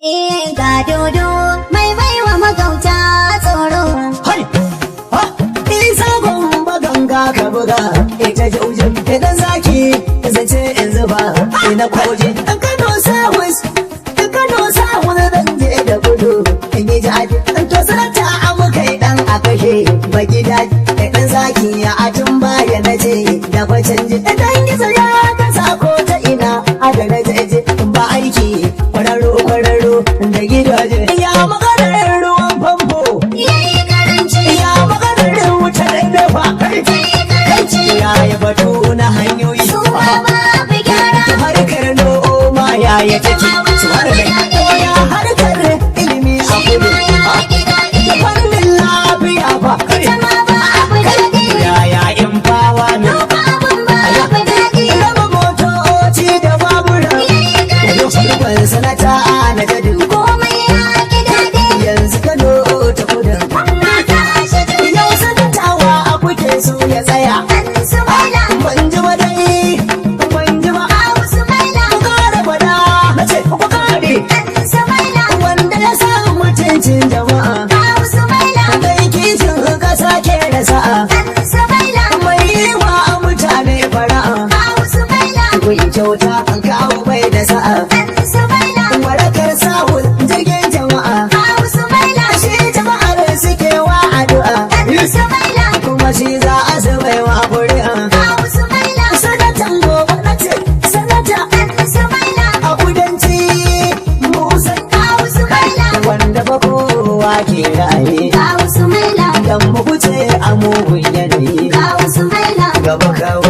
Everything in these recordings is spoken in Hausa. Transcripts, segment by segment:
Eh, ga dodo mai baiwa magauta tsoro. Hai! Ha! Isa gomba ganga ka buga, ita jauje, idan zaki zance in zuba, ina koje. In Kano South, in Kano South zan je da gudu, in yi jaji. In to sanata abu kai dan a kashe, baki daji. Idan zaki ya atun baya na je da fa canji. Idan gizo ya kasa ko ta ina, aka na je ba aiki, kwararru kwararru da gidaje. Ya maganar ruwan famfo. Yayi karanci. Ya maganar wutar nefa. Yayi karanci. Ya yi batu na hanyoyi. Su ma babu gyara. Harkar noma ya yi take. Su ya harkar ilimi a Shi kudu. ma ya ƙi daɗi. Da fannin lafiya fa. Ita ma babu daɗi. Yaya empowerment. Duba abun babu daɗi. Raba motoci da babura. Yayi karanci. Rukun sanata na jadu. Komai ya ƙi daɗi. Yanzu Kano ta kudu. Na tashi juji. Yau sanatawa a kuke so ya tsaya. Ɗan Sumaila. Ban ji ba dai, ban ji ba. Kawu Sumaila. Ku kara gwada, na ce ku kare. Ɗan Sumaila. Wanda ya sa mutuncin jama'a. Kawu Sumaila. Kai kishin kasa ke da sa'a. Ɗan Sumaila. Mai yi wa mutane fara'a. Kawu Sumaila. Kun kyauta an kawo bai da sa'a. Ɗan Sumaila. Warakar sahun jirgin jama'a. Kawu Sumaila. Shi jama'ar suke wa addu'a. Ɗan Sumaila. Kuma shi za a zubaiwa ƙuri'a. Kawu Sumaila. Sanatan gobe na ce, sanata Ɗan Sumaila. a kudanci Musa. Kawu Sumaila. Wanda ba kowa ke ra'ayi. Kawu Sumaila. Dan mu wuce a mugun yanayi. Kawu Sumaila. Gaba kawo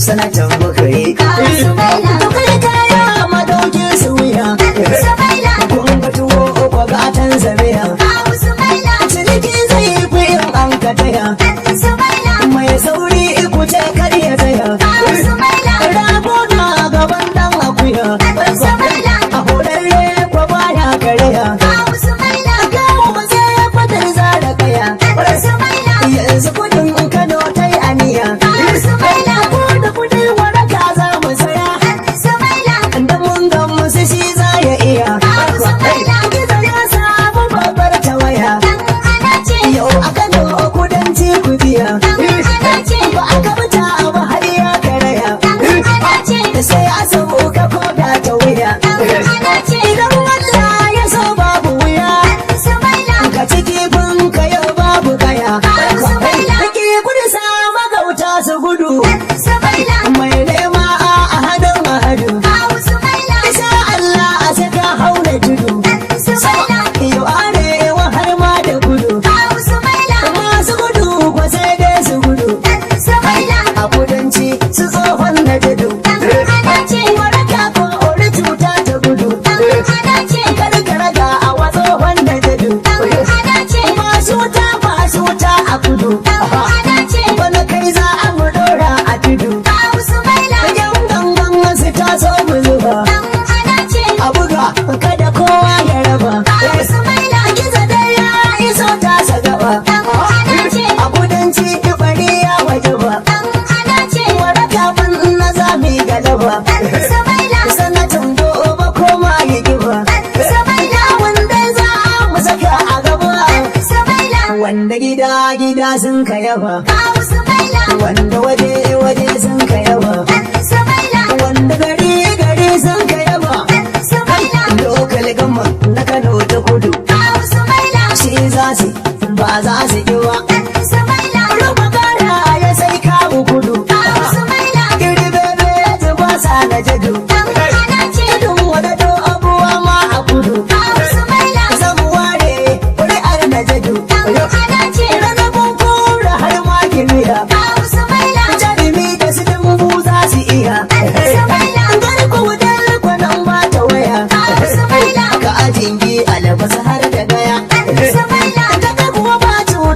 sanatan muka yi. Kawu Sumaila. To kai kaya madaukin su wuya. Ɗan Sumaila. Kun ga tuwo uku gatan zabiya. Kawu Sumaila. Ciniki zai fi in an ka taya. Ɗan Sumaila. Mai sauri iku ce kar ya tsaya. Kawu Sumaila. Rago na gaban dan akuya. Ɗan Sumaila. A horarre kwa baya karya. Kawu Sumaila. Kawo ba zai fadar zara kaya. Ɗan Sumaila. Yanzu kudin Kano ta yi aniya. Kawu Sumaila. Ko da kudin waraka za mu saya. Ɗan Sumaila. Da mun ga musu shi za ya iya. Kawu Sumaila. Gizo ya samu babbar tawaya. Ɗan Anace. Yau a Kano kudanci ku biya. Ɗan Anace. Ba a kabta ba har ya karaya. Ɗan Anace. Sai a sauka ko da ta wuya. Ɗan Anace. Idan Allah ya so babu wuya. Ɗan Sumaila. Ka ciki bin ka yau babu kaya. Kawu Sumaila. Ki kudu sa magauta su gudu. Ɗan Sumaila. Mai nema a ahadin ahadu. Kawu Sumaila. Insha Allah a saka haura tudu. Ɗan Sumaila. Yau arewa har ma da gudu. Kawu Sumaila. Masu gudu ko sai dai su gudu. Ɗan Sumaila. A kudanci su tsohon na tudu. Ɗan Anace. Waraka ko ori cuta ta gudu. Ɗan Anace. Karkara ga awa tsohon na tudu. Ɗan Anace. Masu wuta masu wuta a kudu. Ɗan Anace. Bana kai za a mu dora a tudu. Kawu Sumaila. Yan gangan su taso mu zuba. Ɗan Anace. A buga kada kowa ya raba. Kawu Sumaila. Gizo dai ya iso tasa gaba. Ɗan Anace. A kudanci bari ya waje ba. Ɗan Anace. Waraka ban na zami galaba. Ɗan Sumaila. Sanatan gobe koma yi giba. Ɗan Sumaila. Wanda za mu saka a gaba. Ɗan Sumaila. Wanda gida gida sun ka yaba. Kawu Sumaila. Wanda waje waje sun ka yaba. Ɗan Sumaila. Wanda gari gari sun ka yaba. Ɗan Sumaila. Local government na Kano ta kudu. Kawu Sumaila. Shi za su ba za su ki ba. Ɗan Sumaila. Rufa kara ya sai kawo kudu. Kawu Sumaila. Girbe ji ba sa na jadu. Ɗan Anace. Tudun wadado abuwa ma a kudu. Kawu Sumaila. Zan ware ƙuri'ar na jadu. Ɗan Anace. Ranakun kura har ma kimiyya. Kawu Sumaila. Jarumi da su dimbu za su iya. Ɗan Sumaila. Garku wutar kwanan ba ta waya. Kawu Sumaila. Ka ajingi albasa har da gaya. Ɗan Sumaila. Daga kuwa ba cuwa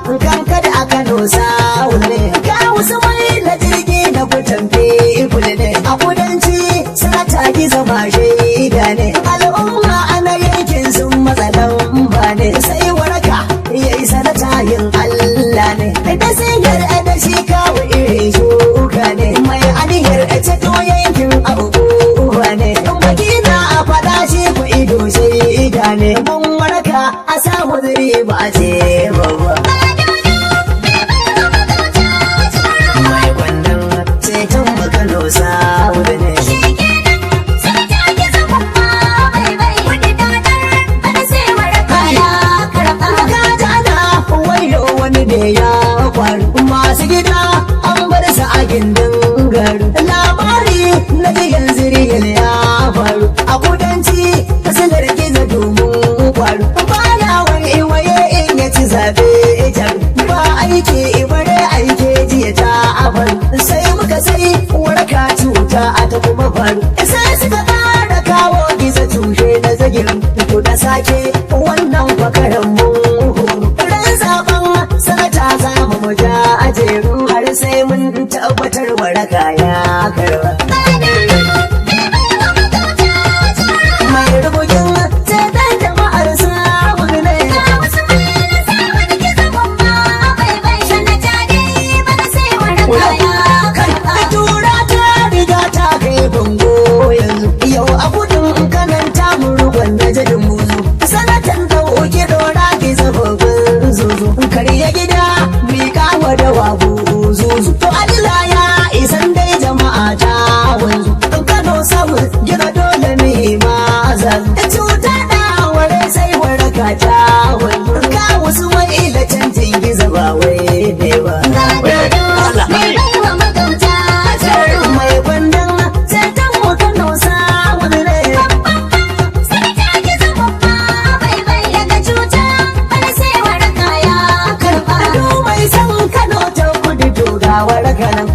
Kan kada a Kano sawun ne. Kawu su mai na jirgi na fitan fiful ne. A kudanci sanata gizo ma shaida ne. Al'umma ana yankin sun matsa lamba ne. Sai waraka ya yi sanata yin Allah ne. Da sigar da shi kawo irin shuka ne. Mai aniyar ceto yankin abubuwa ne. Baki na a faɗa shi ku ido shaida ne. Mun waraka a samu zuri ba a ce babba. Mai kwandon ceton mu Kano samu ne. Ka ana wayo wani da ya kwaru masu gida an bar su a gindin garu. Labari na ji yanzu riyal ya faru a kudanci kasilar gizo domin kwaru. Baya wani waye in ya ci zabe jaru ba aiki ibare aike jiya ta afaru. Sai muka sai waraka cuta a ta kuma faru. Sai suka ƙara kawo gizo tushe na zagin to da sake wannan fakaran mun horo. Ran zaben sanata za mu mu ja ajeru har sai mun tabbatar waraka ya karba. Mai rubugin ceton jama'ar samun ne. Tura ta riga ta kai bango yanzu yau a gudun kanan tamu na jadin buzu. Sanatan dauki dora ki zababin zuzu. Karya gida miƙa wa dawa buzuzu. To Allah ya isan dai jama'a ta wanzu. Kano samu gida dole ne ma zazu. Cuta da ware sai waraka ta wanzu. Ka wasu mai da canjin gizo ba wai ne ba. Mai kwandon ceton mu Kano samu ne. Ado mai san Kano ta kudu to ga waraka nan.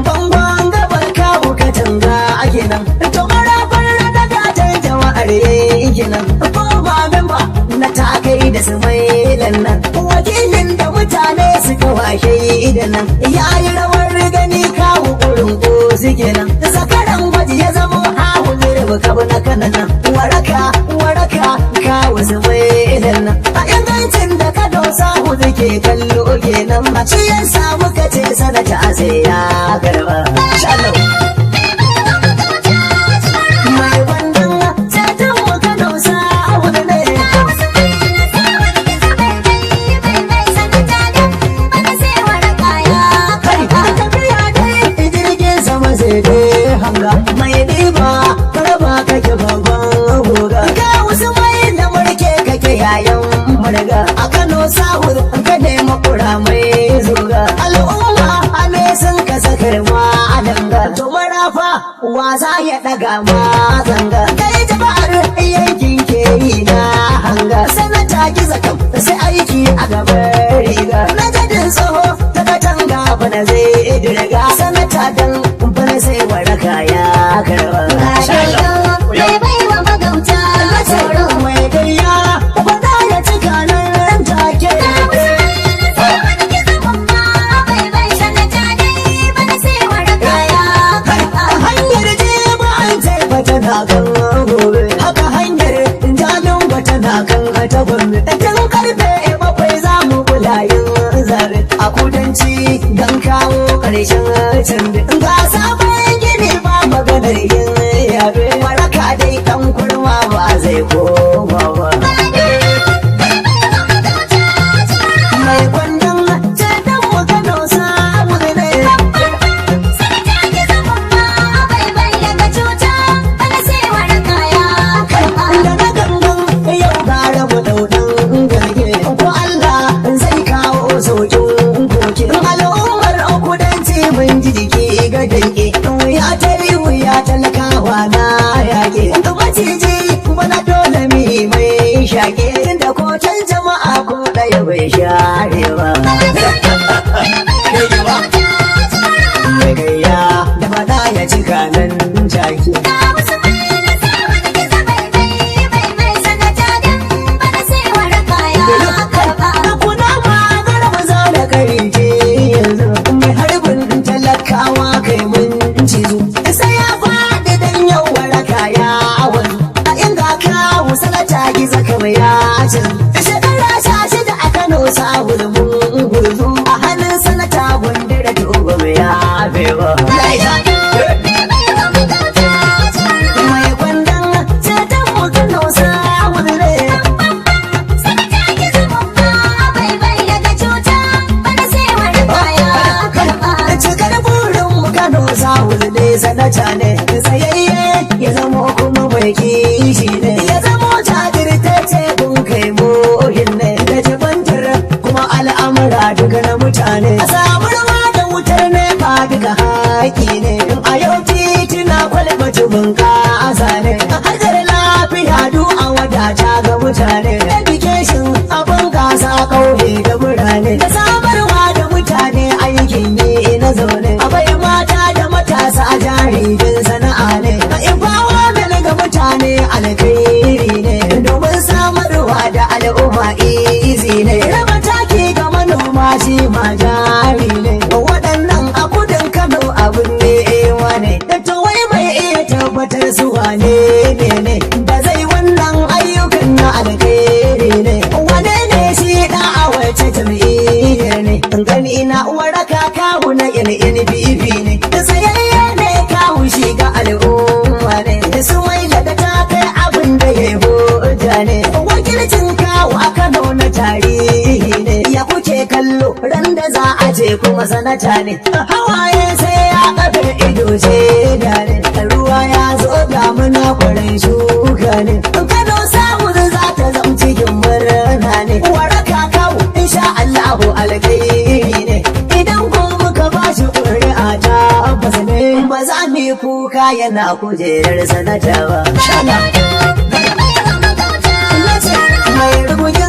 Bangon gabar kawo katanga ake nan. To marafar da gatan jama'ar yanki nan. Ko ba memba na ta kai da su mailan nan. Wakilin da mutane suka washe idan nan. Ya yi rawar gani kawo kurin ko suke nan. Zakaran gwaji ya zamo hawu zirba kabu na kanan nan. Waraka waraka kawo su mailan nan. A ingancin da ka dosa hudu ke kallo kenan ba shi ya samu ka ce sanata sai ya karba. Shalom. Mai kwandon ceton mu ka dosa hudu ne. Kai tafiya dai jirgin sama sai dai hanga mai ɗiba karaba kake babban goga. Ga wasu mai da murke kake yayan murga a Kano sahur ka nemi kura mai zuga. Al'umma a me sun ka sakar ma a danga. To marafa wasa ya ɗaga ma zanga. Kai jama'ar yankin ke yi na hanga. Sanata gizo kam sai aiki a gaban riga. Na jadin tsoho ta katanga bana zai dirga. Sanata dan bana sai waraka ya karba. Mai gayya faɗa ya cika nan take. Hanyar jeba an ce ba tana kan gobe. Haka hanyar jalin ba tana kan ta gombe. Tun karfe 7 za mu kula yin zabe. A kudanci don kawo ƙarshen canbi. Ga sabon gini ba maganar yin yabe. Waraka dai ɗan kurma ba zai koma ba. Mai kwandon ceton mu Kano samu ne. Da na gangan yau gara mu daudan garge. Ko Allah zai kawo saukin koke. Al'ummar kudanci mun ji jiki ga danke. Wuya ta yi wuya talakawa na yaƙe. Maciji mana dole mi mai shaƙe. Tunda ko can jama'a ko ɗaya bai share ba. Mai gayya da faɗa ya cika nan take. Da kuna ma garba za Sanata ne tsayayye, ya zamo kuma mai kishi ne, ya zamo jajirtacce kun kai muhin ne da jibantar kuma al'amura duka na mutane. A samu ruwa da wutar NEPA duka haƙi ne, a yau titina kwalbati bunƙasa ne, harkar lafiya du a wadata ga mutane, education a bunƙasa ƙauye da birane, da samarwa da mutane aikin yi na zaune, abai mata da matasa jari din sana'a ne, a empowerment ga mutane alkhairi ne, domin samarwa da al'umma easy ne, raba taki ga manoma shi ma jari ne. Waɗannan a kudin Kano abin ne ne da wai mai iya tabbatar su wane ne ne da zai wannan ayyukan na alkhairi ne? Wane ne shi da a wace jam'iyyar ne? Gani ina waraka kawu na NNPP ne, tsayayye ne kawu shi ga al'umma ne, su mai daga ta kai abin da ya hujja ne, wakilcin kawu a Kano na tarihi ne. Ya kuke kallo ran da za a je kuma sanata ne? Hawaye sai ya kafe ido shaida ne, ruwa ya zo damuna kwarin shuka ne, Kano samu za ta zam cikin murna ne. Waraka kawu insha Allahu alkhairi ne, idan ko muka ba shi ƙuri'a tabbas ne ba za mu yi kuka yana kujerar sanata ba. Mai baiwa magauta. Mai rugugin